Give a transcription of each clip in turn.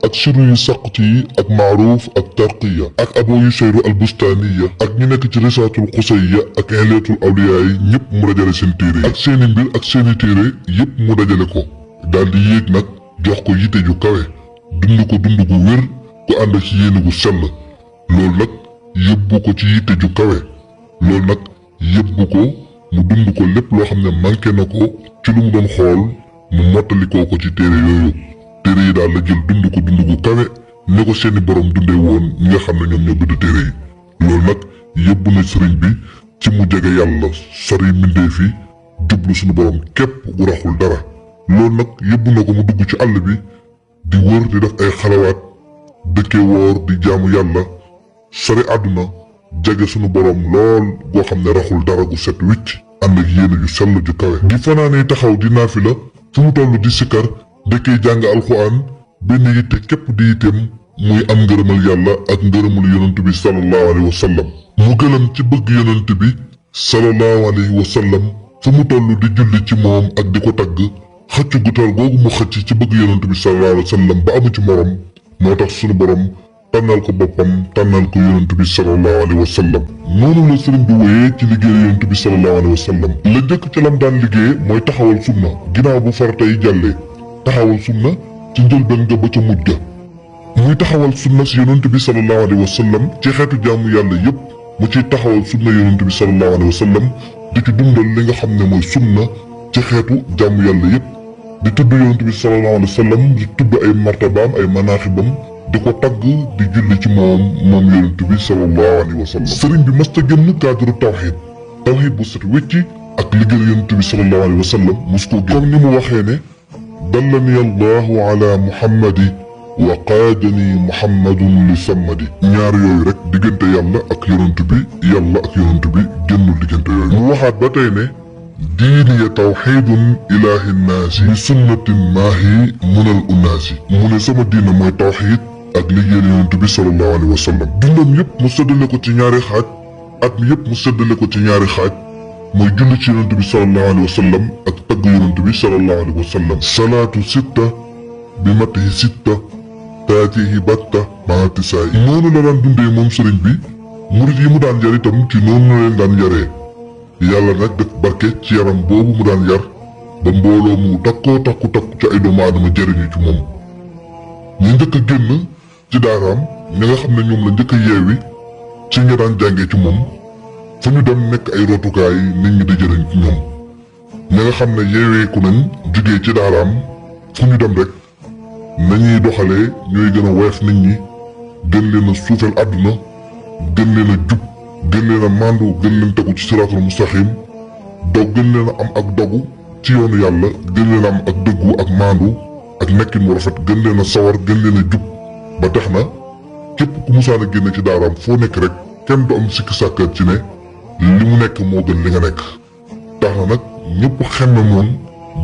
ak siru yu saqti yi ak maaruuf ak tarqiya ak abo yu seyru al bustaaniya ak ñu nekk ci risaatul xusayya ak inleetul awliyaa yi ñëpp mu dajale seen téere ak seeni mbir ak seeni téere yëpp mu dajale ko daal di yéeg nag jox ko yite ju kawe dund ko dund gu wér gu ànd ci yéene gu sell loolu nag yóbbu ko ci yite ju kawe loolu nag yóbbu ko mu dund ko lépp loo xam ne manqué na ko ci lu mu doon xool mu mottalikoo ko ci téere yooyu téere yi daal la jël dund ko dund gu kawe ne ko seeni borom dundee woon ñi nga xam ne ñoom ñoo bind téere yi loolu nag yóbbu na sëriñ bi ci mu jege yàlla sori mbindeef yi jublu suñu borom képp gu raxul dara loolu nag yóbbu na ko mu dugg ci àll bi di wër di def ay xalawaat dëkkee woor di jaamu yàlla sori àdduna jege suñu borom lool goo xam ne raxul dara gu set wicc ànd ak yéene ju sell ju kawe di fanaanee taxaw di naafila fu mu toll di sikkar dëkkee jàng alxuraan benn yitte képp di yitteem muy am ngërëmal yàlla ak ngërëmul yonent bi sallallahu alayhi wa sallam mu gëlëm ci bëgg yonent bi sallallahu alayhi wa sallam fu mu toll di julli ci moom ak di ko tagg xëcc gu tar googu mu xëcc ci bëgg yonent bi sallallahu alayhi wa sallam ba amu ci morom moo tax sunu borom tànnal ko boppam tànnal ko yonent bi sallallahu alayhi wa sallam noonu la sëriñ bi wéyee ci liggéey yonent bi sallallahu alayhi wa sallam la njëkk ci lam daan liggéey mooy taxawal sunna ginnaaw bu farata yi jàllee taxawal sunna ci njëlbeen ga ba ca mujj ga muy taxawal sunna si yonent bi sallallahu alayhi wa sallam ci xeetu jaamu yàlla yépp mu ciy taxawal sunna yonent bi sallallahu alayhi wa sallam di ci dundal li nga xam ne mooy sunna ci xeetu jaamu yàlla yépp di tudd yonent bi sallallahu alayhi wa sallam di tudd ay martabaam ay manaaxibam di ko tagg di julli ci moom yonent bi sallallahu alayhi wa sallam sëriñ bi mës ta génn cadre tawxid bu set wécci ak liggéey yonent bi sallallahu alayhi wa sallam mos koo génn comme ni mu waxee ne dallani allahu ala muhammadi wa qaadani muhammadun li sammadi ñaar yooyu rek diggante yàlla ak yonent bi génnul diggante yooyu mu waxaat ba tey ne diiniya tawxidun ilahi nnaasi bi sunnatin maahi munal unnaasi mu ne sama diina mooy tawxid ak liggéey yonent bi sallallahu alayhi wa sallam dundam yëpp mu séddale ko ci ñaari xaaj at mi yëpp mu séddale ko ci ñaari xaaj mooy julli ci yonent bi sallallahu alayhi wa sallam ak tagg yonent bi sallallahu alayhi wa sallam salaatu sitta bi matihi sitta taatihi batta maatisaay noonu la daan dundee moom sëriñ bi murit yi mu daan yar itam ci noonu la leen daan yaree yàlla nag def barke ci yaram boobu mu daan yar ba mbooloo mu takku ci ay doomu aadama jëriñu ci moom ñu njëkk a génn ci daaraam ñi nga xam ne ñoom la njëkk a yeewi ci ñi daan jàngee ci moom fu ñu dem nekk ay rotukaay nit ñi di jëriñ ci ñoom ñi nga xam ne yeeweeku nañ jugee ci daaraam fu ñu dem rek nañuy doxalee ñooy gën a woyof nit ñi gën leen a suufeel àdduna gën leen a jub gën leen a màndu gën leen tegu ci siraatul mustaqim gën leen a am ak dogu ci yoonu yàlla gën leen a am ak dëggu ak màndu ak nekkin mu rafet gën leen a sawar gën leen a jub ba tax na képp ku musaan a génne ci daaraam foo nekk rek kenn du am sikk sàkkat ci ne li mu nekk moo gën li nga nekk tax na nag ñëpp xemme moon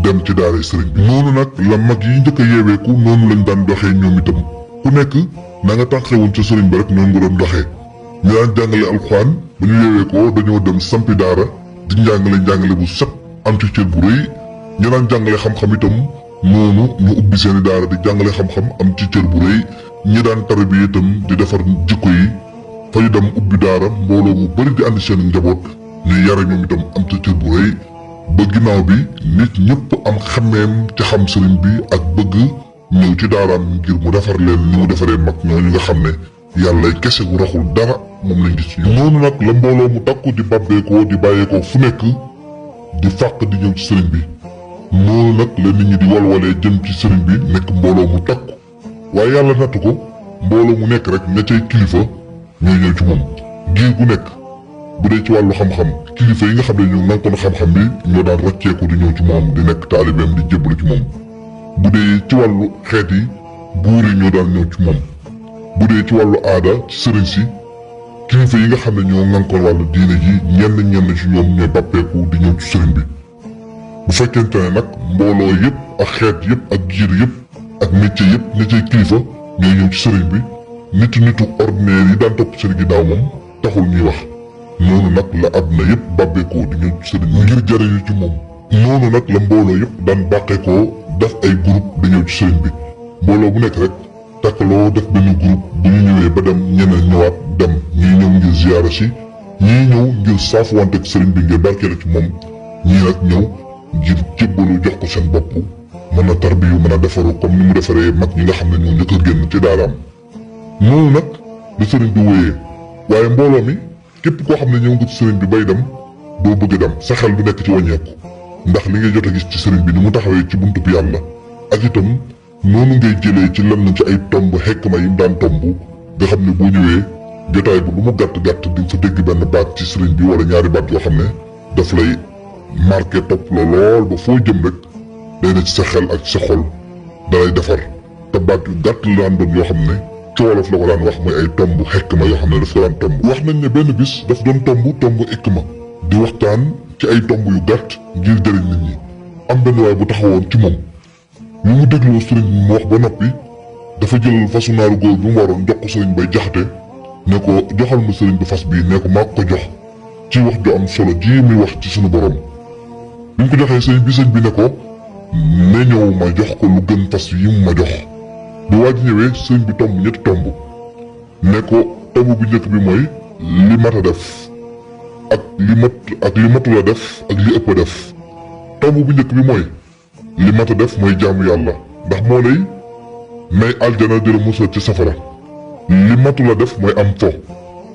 dem ci daara sëriñ bi noonu nag la mag yi njëkk a yeeweeku noonu lañ daan doxee ñoom itam ku nekk na nga tànqee woon ca sëriñ ba rek noonu nga doon doxee ñu daan jàngale alxuraan ba ñu yeeweekoo dañoo dem sampi daara di njàngale bu set am ci cër bu rëy ñu daan jàngale xam-xam itam noonu ñu ubbi seeni daara di jàngale xam-xam am ci cër bu rëy ñi daan tarbiya itam di defar jikko yi fa ñu dem ubbi daara mbooloo mu bari di andi seen njaboot ñuy yare ñoom itam am ci cër bu rëy ba ginnaaw bi nit ñëpp am xammeem ci xam sëriñ bi ak bëgg ñëw ci daaraam ngir mu defar leen ni mu defaree mag ñooñu nga xam ne yàlla kese gu raxul dara moom lañ gis ci noonu nag la mbooloo mu takku di bàbbeekoo di bàyyeekoo fu nekk di fàq di ñëw ci sëriñ bi noonu nag la nit ñi di walwalee jëm ci sëriñ bi nekk mbooloo mu takku waaye yàlla natt ko mbooloo mu nekk rek ña cay kilifa ñooy ñëw ci moom giir gu nekk bu dee ci wàllu xam-xam kilifa yi nga xam ne ñu nankoon xam-xam bi ñoo daan rocceeku di ñëw ci moom di nekk taalibeem di jébbalu ci moom bu dee ci wàllu xeet yi buur yi ñoo daan ñëw ci moom bu dee ci wàllu aada ci sëriñ si kilifa yi nga xam ne ñoo nankoon wàllu diine ji ñenn ci ñoom ñooy bàppeeku di ñëw ci sëriñ bi bu fekkente ne nag mbooloo yëpp ak xeet yëpp ak giir yëpp ak métier yëpp ña cay kilifa ñooy ñëw ci sëriñ bi nitu ordinaire yi daan topp sëriñ ginnaaw moom taxul ñuy wax noonu nag la àdduna yëpp bàbbeekoo di ñëw ci sëriñ bi ngir jariñu ci moom noonu nag la mbooloo yëpp daan bàqeekoo def ay groupe di ñëw ci sëriñ bi mbooloo bu nekk rek takkaloo def benn groupe bu ñu ñëwee ba dem ñeneen ñëwaat dem ñii ñëw ngir ziyaara si ñii ñëw ngir saafuwante ak sëriñ bi ngir barkeelu ci moom ñii nag ñëw ngir jébbalu jox ko seen bopp mën a tarbiyu mën a defaru comme ni mu defaree mag ñi nga xam ne ñoo njëkk a génn ci daaraam. noonu nag la sëriñ bi wéyee waaye mbooloo mi képp koo xam ne ñëw nga ci sëriñ bi bay dem doo bëgg dem sa xel du nekk ci wàññeeku ndax li ngay jot a gis ci sëriñ bi ni mu taxawee ci buntub yàlla ak itam noonu ngay jëlee ci lenn ci ay tomb xekma yi mu daan tomb nga xam ne boo ñëwee jotaay bu lu mu gàtt-gàtt di nga fa dégg benn baat ci sëriñ bi wala ñaari baat yoo xam ne daf lay marqué topp la lool ba foo jëm rek day na ci sa xel ak ci sa xol dalay defar te baat yu gàtt la daan doon yoo xam ne ci wolof la ko daan wax mooy ay tomb xekma yoo xam ne daf ko daan tomb. wax nañ ne benn bis daf doon tomb xekma di waxtaan ci ay tomb yu gàtt ngir jëriñ nit ñi am benn waay bu taxawoon ci moom bi mu dégloo sëriñ bi mu wax ba noppi dafa jël fasu naaru góor bi mu waroon jox ko sëriñ bay jaxate ne ko joxal ma sëriñ bi fas bii ne ko maa ko jox ci wax ju am solo ji muy wax ci sunu borom bi mu ko joxee sëriñ bi ne ko ne ñëw ma jox ko lu gën fas yi mu ma jox bu waa ji ñëwee sëriñ bi tomb ñetti tomb ne ko tomb bu njëkk bi mooy li mat a def ak li matul a def ak li ëpp a def tomb bu njëkk bi mooy li mat a def mooy jaamu yàlla ndax moo lay may aljana di la musal ci safara li matul a def mooy am fo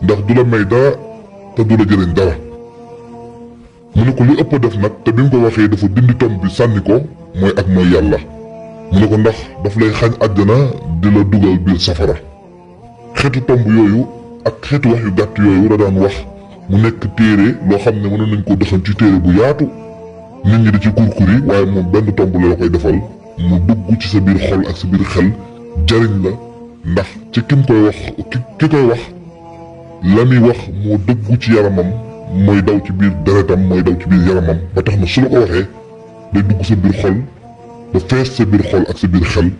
ndax du la may dara te du la jëriñ dara mu ne ko li ëpp a def nag te bi mu ko waxee dafa dindi tomb bi sànni ko mooy ak mooy yàlla mu ne ko ndax daf lay xañ aljana di la dugal biir safara xeetu tomb yooyu ak xeetu wax yu gàtt yooyu la daan wax mu nekk téere loo xam ne mënoon nañ ko dëxal ci téere bu yaatu nit ñi di ci kurkuri waaye moom benn tomb la koy defal mu dugg ci sa biir xol ak sa biir xel jariñ la ndax ci kim koy wax ki koy wax la muy wax moo dëggu ci yaramam mooy daw ci biir deretam mooy daw ci biir yaramam ba tax na su la ko waxee day dugg sa biir xol ba fees sa biir xol ak sa biir xel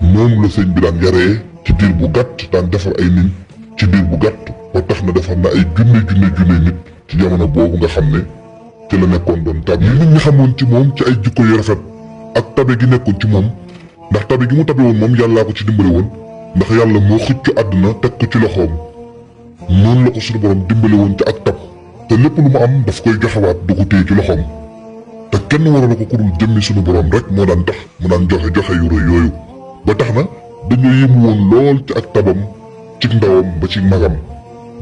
noonu la sëñ bi daan yaree ci diir bu gàtt daan defar ay nit ci diir bu gàtt ba tax na defar na ay junne nit ci jamono boobu nga xam ne ci la nekkoon doon tab yi nit ñi xamoon ci moom ci ay jikko yu rafet ak tabe gi nekkoon ci moom ndax tabe gi mu tabe woon moom yàllaa ko ci dimbale woon ndax yàlla moo xëccu àdduna teg ko ci loxoom noonu la ko suñu borom dimbale woon ci ak tab te lépp lu mu am daf koy joxewaat du ko téye ci loxoom te kenn waral ko ku dul jëmmi suñu borom rek moo daan tax mu daan joxe yu rëy yooyu ba tax na dañoo yéemu woon lool ci ak tabam ci ndawam ba ci magam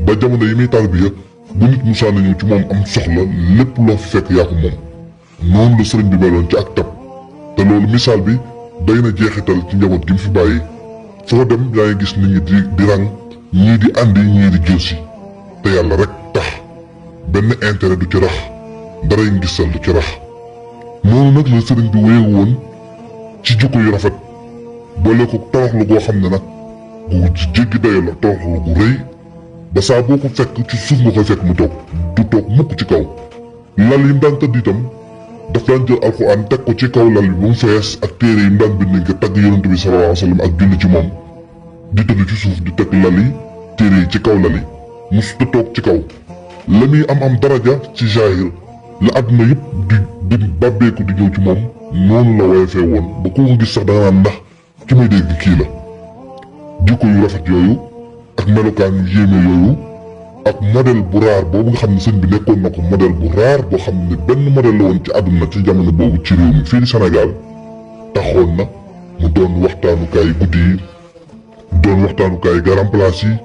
ba jamono yi muy tarbiya bu nit musaa na ñëw ci moom am soxla lépp loo fi fekk yaa ko moom noonu la sëriñ bi meloon ci ak tab te loolu misaal bi day na jeexital ci njaboot gi mu fi bàyyi foo dem yaa ngi gis nit ñi di rang ñii di andi ñii di jël si te yàlla rek tax benn intérêt du ci rax daray ngisal du ci rax noonu nag la sëriñ bi wéyewu woon ci jikko yu rafet boole ko toroxlu goo xam ne nag gu jéggi dayo la toroxlu gu rëy ba saa boo ko fekk ci suuf nga koy fekk mu toog du toog mukk ci kaw lal yi mu daan tëdd itam daf daan jël alxuraan teg ko ci kaw lal bi ba mu fees ak téere yi mu daan bind nga tagg yonent bi sallallahu alayhi wa sallam ak julli ci moom di tëdd ci suuf di teg lal yi téere yi ci kaw lal yi mosut a toog ci kaw la muy am daraja ci jaahir la àdduna yëpp di bàbbeeku di ñëw ci moom noonu la woyofee woon ba ku ko gis sax danga naan ndax ki may dégg kii la jikko yu rafet yooyu ak melokaan yu yéeme yooyu ak modèle bu raar boobu nga xam ne sëñ bi nekkoon na ko modèle bu raar boo xam ne benn modèle la woon ci àdduna ci jamono boobu ci réew mi fii di Sénégal taxoon na mu doon waxtaanukaay guddi yi doon waxtaanukaay garam place yi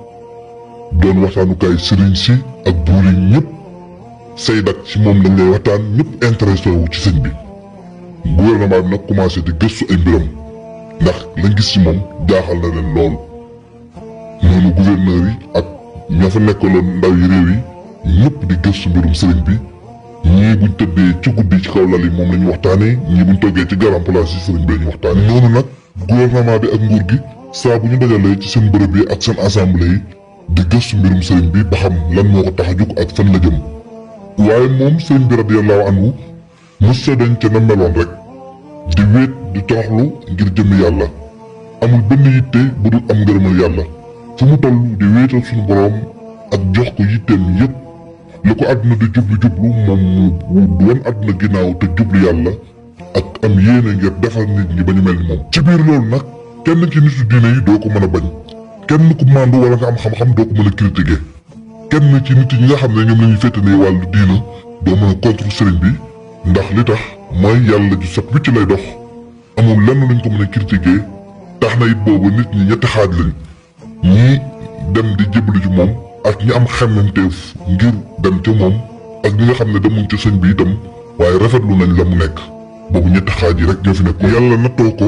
doon waxtaanukaay sëriñ si ak buur yi ñëpp say dak ci moom lañ lay waxtaan ñëpp intéressé wu ci sëñ bi gouvernement bi nag commencé di gëstu ay mbiram ndax lañ gis ci moom jaaxal na leen lool noonu gouverneur yi ak ña fa nekkaloon ndaw yi réew yi ñëpp di gëstu mbirum sëriñ bi ñii buñ tëddee ci guddi ci kaw lal yi moom la ñu waxtaanee ñii buñ toggee ci garam place yi sëriñ bi la ñu waxtaanee. noonu nag gouvernement bi ak nguur gi saa bu ñu dajalee ci seen bërëb yi ak seen assemblée yi di gëstu mbirum sëriñ bi ba xam lan moo ko tax a jóg ak fan la jëm waaye moom sëriñ bi radiyallahu anhu mos sa dañ ca na meloon rek di wéet di toroxlu ngir jëmmi yàlla amul benn yitte bu dul am ngërëmal yàlla fu mu toll di wéetal suñu boroom ak jox ko yitteem yépp lu ko àdduna di jublu moom mu wan àdduna ginnaaw te jublu yàlla ak am yéene ngir defar nit ñi ba ñu mel ni moom. ci biir loolu nag kenn ci nitu diine yi doo ko mën a bañ kenn ku màndu wala nga am xam-xam doo ko mën a critiquer kenn ci nit ñi nga xam ne ñoom la ñuy féetane wàllu diina doo mën a contre sëriñ bi ndax li tax mooy yàlla ju set wicc lay dox amul lenn luñ ko mën a critiquer tax na it boobu nit ñi ñetti xaaj lañ ñii dem di jébbalu ci moom ak ñi am xemmemteef ngir dem ca moom ak ñi nga xam ne demuñ ci sëñ bi itam waaye rafetlu nañ la mu nekk boobu ñetti xaaj yi rek ñoo fi nekk yàlla nattoo ko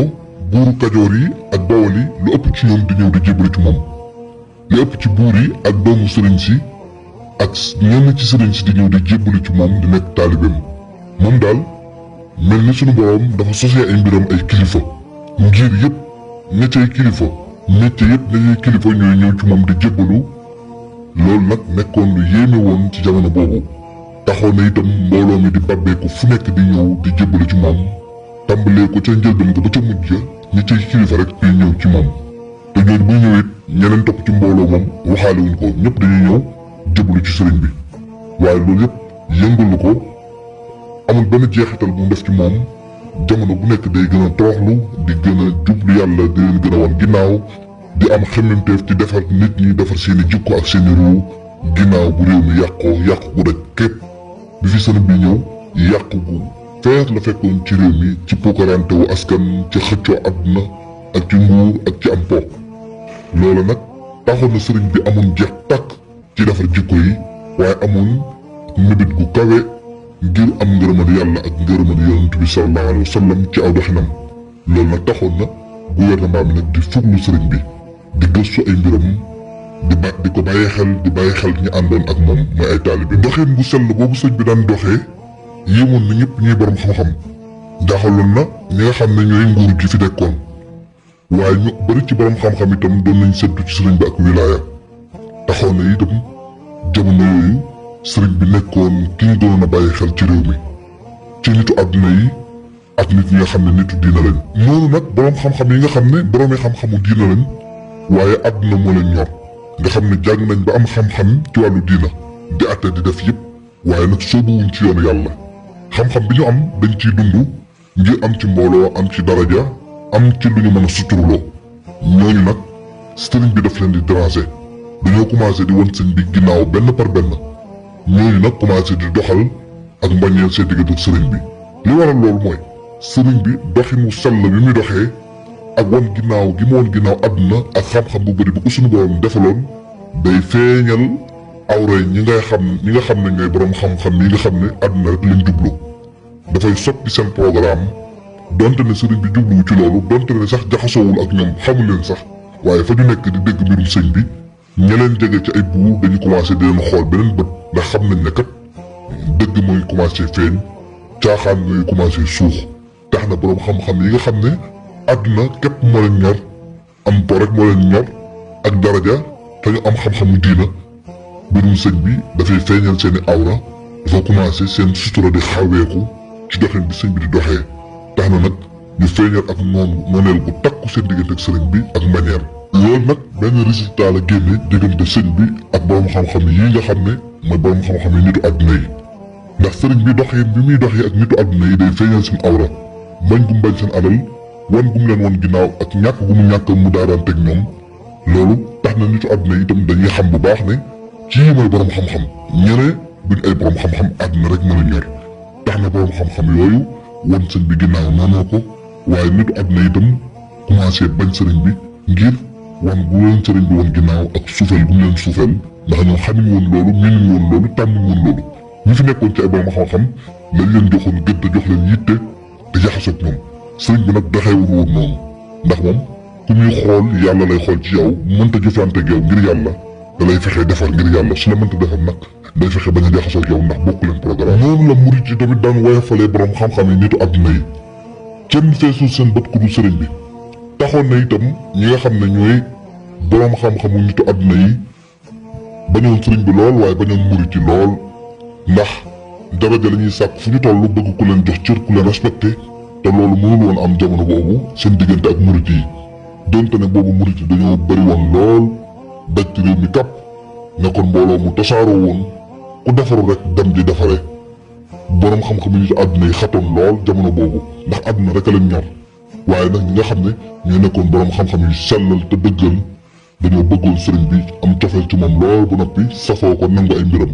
buuru kajoor yi ak bawol yi lu ëpp ci ñoom di ñëw di jébbalu ci moom lu ëpp ci buur yi ak doomu sëriñ si ak ñenn ci sëriñ si di ñëw di jébbalu ci moom di nekk taalibeem moom daal mel ni sunu borom dafa sosee ay mbiram ay kilifa ngir yëpp ña cay kilifa métier yëpp ña cay kilifa ñooy ñëw ci moom di jébbalu loolu nag nekkoon lu yéeme woon ci jamono boobu taxoon na itam mbooloo mi di babbeeku fu nekk di ñëw di jébbalu ci moom tàmbalee ko ca njëlbeen ga ba ca mujj ja ña cay kilifa rek di ñëw ci moom te ñooñu buy ñëw it ñeneen topp ci mbooloo moom waxaale wuñ ko ñëpp dañuy ñëw jébbalu ci sëriñ bi waaye loolu yëpp yëngalu ko amul benn jeexital bu mu def ci moom jamono bu nekk day gën a toroxlu di gën a jublu yàlla di leen gën a wan ginnaaw di am xemmemteef ci defar nit ñi defar seeni jikko ak seeni ruu ginnaaw bu réew mi yàqu gu daj képp bi fi sëriñ bi ñëw yàqu gu feer la fekkoon ci réew mi ci puukarante wu askan ci xëccoo àdduna ak ci nguur ak ci am po loolu nag taxoon na sëriñ bi amoon jeex tàkk ci defar jikko yi waaye amoon mébét gu kawe ngir am ngërëmal yàlla ak ngërëmal yonent bi sallallahu alayhi wa sallam ci aw doxinam loolu nag taxoon na gouvernement bi nag di fuglu sëriñ bi di gëstu ay mbiram di ko bàyyi xel ñi àndoon ak moom mooy ay taalibe doxin bu sell boobu sëñ bi daan doxee yéemoon na ñëpp ñuy borom xam-xam jaaxaloon na ñi nga xam ne ñooy nguur gi fi nekkoon waaye ñu bari ci borom xam-xam itam doon nañ seddu ci sëriñ bi ak wilaaya taxoon na itam jamono yooyu sëriñ bi nekkoon ki ñu doon a bàyyi xel ci réew mi ci nitu àdduna yi ak nit ñi nga xam ne nitu diina lañ noonu nag borom xam-xam yi nga xam ne boroomi xam-xamu diina lañ waaye àdduna moo leen ñor nga xam ne jàng nañ ba am xam-xam ci wàllu diina di atte di def yëpp waaye nag soobuwuñ ci yoonu yàlla xam-xam bi ñu am dañ ciy dund ngir am ci mbooloo am ci daraja am ci lu ñu mën a suturloo ñooñu nag sëriñ bi daf leen di déranger dañoo commencé di won sëñ bi ginnaaw benn par benn ñooñu nag commencé di doxal ak mbañeel seen diggante ak sëriñ bi li waral loolu mooy sëriñ bi doxinu sell bi muy doxee ak wan ginnaaw gi mu wan ginnaaw àdduna ak xam-xam bu bëri bu ko suñu borom defaloon day feeñal awray ñi nga xam ne ñooy borom xam-xam yi nga xam ne àdduna rek lañ jublu dafay soppi seen programme donte ne sëriñ bi jubluwu ci loolu donte ne sax jaxasoowul ak ñoom xamul leen sax waaye fa ñu nekk di dégg mbirum sëñ bi ña leen jege ci ay buur dañu commencé di leen xool beneen bët ndax xam nañ ne kat dëgg mooy commencé feeñ caaxaan mooy commencé suux tax na borom xam-xam yi nga xam ne àdduna képp moo leen ñor am po rek moo leen ñor ak daraja te ñu am xam-xamu diina mbirum sëñ bi dafay feeñal seeni awra dafa commencé seen sutura di xaweeku ci doxin bi sëñ bi di doxee tax na nag ñu feeñal ak nooneel bu takku seen diggante ak sëriñ bi ak mbañeel loolu nag benn résultat la génne diggante sëñ bi ak borom xam-xam yi nga xam ne mooy borom xam-xam yi nitu àdduna yi ndax sëriñ bi doxin bi muy doxee ak nitu àdduna yi day feeñal seen awra bañ gum bañ seen alal wan gum leen wan ginnaaw ak ñàkk gu mu ñàkk mu daaraan teg ñoom loolu tax na nitu àdduna yi itam dañuy xam bu baax ne kii mooy borom xam-xam ñeneen duñ ay borom xam-xam àdduna rek mën a ñor tax na borom xam-xam yooyu wan sëñ bi ginnaaw noonoo ko waaye nitu àdduna itam commencé bañ sëriñ bi ngir wan gu leen sëriñ bi wan ginnaaw ak suufeel gu mu leen suufeel ndax ñoom xamuñ woon loolu miinuñ woon loolu tàmmuñ woon loolu ñi fi nekkoon ci ay borom xam-xam lañ leen joxoon gëdd jox leen yitte te jaxasoog ñoom sëriñ bi nag doxeewul woon noonu ndax moom ku muy xool yàlla lay xool ci yow mënta jëflanteeg yow ngir yàlla da lay fexe defar ngir yàlla su la mënta defar nag day fexe bañ a jaxasoog yow ndax bokku leen programme noonu la murit yi tamit daan woyofalee borom xam-xam yi nitu àdduna yi kenn feesul seen bët ku dul sëriñ bi taxoon na itam ñi nga xam ne ñooy borom xam-xamu nitu àdduna yi bañoon sëriñ bi lool waaye bañoon murit yi lool ndax daraja la ñuy sàkk fu ñu toll bëgg ku leen jox cër ku leen respecté te loolu mënul woon am jamono boobu seen diggante ak murit yi donte ne boobu murit yi dañoo bëri woon lool daj ci réew mi kàpp nekkoon mbooloo mu tasaaroo woon ku defaru rek dem di defare borom xam-xam yi nitu àdduna yi xatoon lool jamono boobu ndax àdduna rek a leen ñor waaye nag ñi nga xam ne ñoo nekkoon borom xam-xam yu sellal te dëggal dañoo bëggoon sëriñ bi am cofeel ci moom lool bu noppi safoo ko nangu ay mbiram